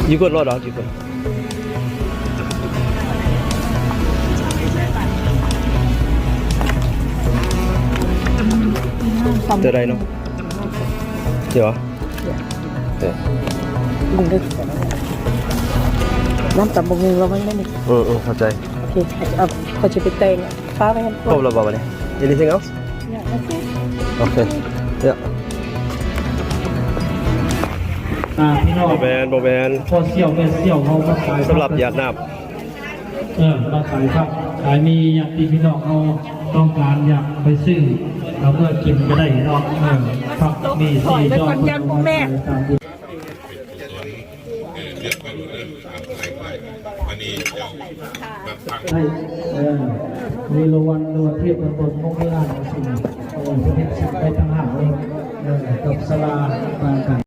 You got lot of people. ຕົວໃດເນາະ? ເອີ ກຸ້ງເດ້ ນ້ຳຕຳບັກຫຸ່ງລະວັງເດີນີ້. ເອີໆ ເຂົ້າໃຈ. ໂອເຄ ເອົາ ຂ້ອຍຊິໄປແຕ່ງ ປ້າໄວ້ຫັ້ນ. ຄົບແລ້ວບໍ່ບັດນີ້? Anything else? Yeah, that's it. ໂອເຄ ເອີ ອ່າ ພີ່ນ້ອງ ບໍ່ແມ່ນ ບໍ່ແມ່ນ ພໍ່ສ່ຽວແມ່ສ່ຽວເຮົາມາຂາຍ ສຳລັບຢາດນ້ຳ ເອີ ມາຂາຍຜັກຂາຍໝີ່ ຍາດພີ່ນ້ອງເຮົາຕ້ອງການຢາກໄປຊື້ເອົາເມືອກິນກໍໄດ້ເນາະ. ເອີ ຜັກໝີ່ ສີ່ດອກ ເອີ ເລືອກເອົາເດີ ຕາມສາຍໄຟ ອັນນີ້ເຈົ້າ ໄດ້ ເອີ ມີລາງວັນ ຫຼືວ່າທຽບກັນຕົນ ມົກເວລາ ເອີ ເພິ່ນເຮັດສັກໄປຕ່າງຫາກເລີຍ ເອີ ກັບສາລາຕ່າງກັນ.